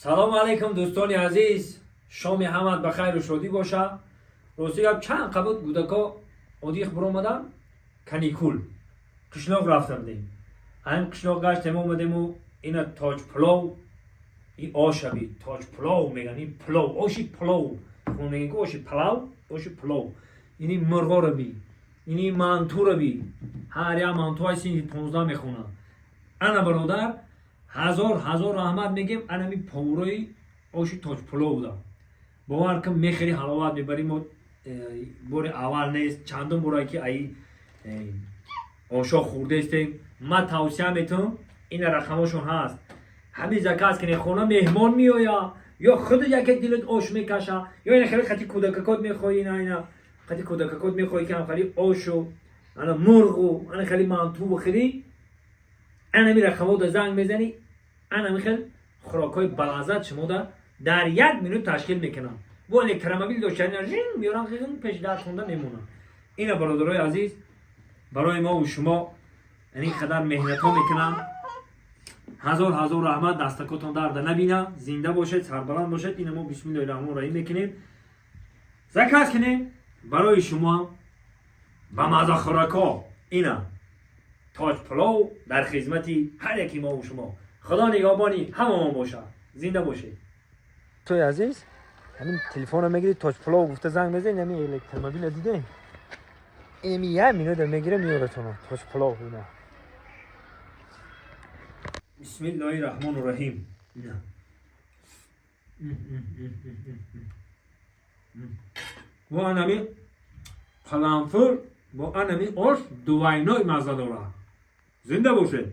Салому алайкум, дӯстони азиз, шоми ҳамат ба хайру шодӣ боша. Рости гап, чанд қабуд гудако одиқ биромадан, каникул, қишлоқ рафта будем. Ҳамин қишлоқ гаштем, омадему ина тоҷ пулов, и ошаби тоҷ пулов меган, ин пулов, оши пулов меган ки оши палав, оши пулов. Ини мурғоро би, ини мантуро би, ҳар як манту ай синфи 15 мехонад. Ана бародар, ҳазор ҳазор раҳмат мегем анами повурои оши тоҷ пулов буда. Бовар кун, мехӯри, ҳаловат мебарӣ. Мо бори аввал нест, чандум боре ки аи ошо хӯрдаистем. Ман тавсия метавам, ина рақамошон ҳаст, ҳамин заказ кунед. Хона меҳмон меоя ё худ яке дилат ош мекаша, ё ина хеле хати кӯдакакот мехоҳӣ, ина хати кӯдакакот мехоҳӣ, ки хали ошу ана мурғу ана хали манту бихӯрӣ, анами рақамода занг мезанӣ, анами хел хӯрокҳои балаззат шумода дар як минут ташкил мекунам. Бо электромобил дошта, жин меёрам, пеши дархонда мемонам. Ина, бародарои азиз, барои мову шумо ин қадар меҳнатҳо мекунам. Ҳазор ҳазор раҳмат, дастакотон дарда набина, зинда бошед, сарбаланд бошед. Ина мо бисмиллоҳи раҳмон раҳим мекунем, заказ кунем барои шумо ба маза хӯрокҳо. Ина тоҷ пулов дар хизмати ҳар яки мову шумо. Худо нигаҳбони ҳамамон бошад, зинда бошед. Тои азиз, ҳамин телефонро мегири, тоҷ пулов гуфта занг мезанед, ҳамин электромобила дидем, инами як минута мегира, меёратона тоҷ пулов. Ина, бисмиллоҳи раҳмону раҳим. Ина бо анами қаламфур, бо анами ош двойной мазза дорад. Зинда бошед.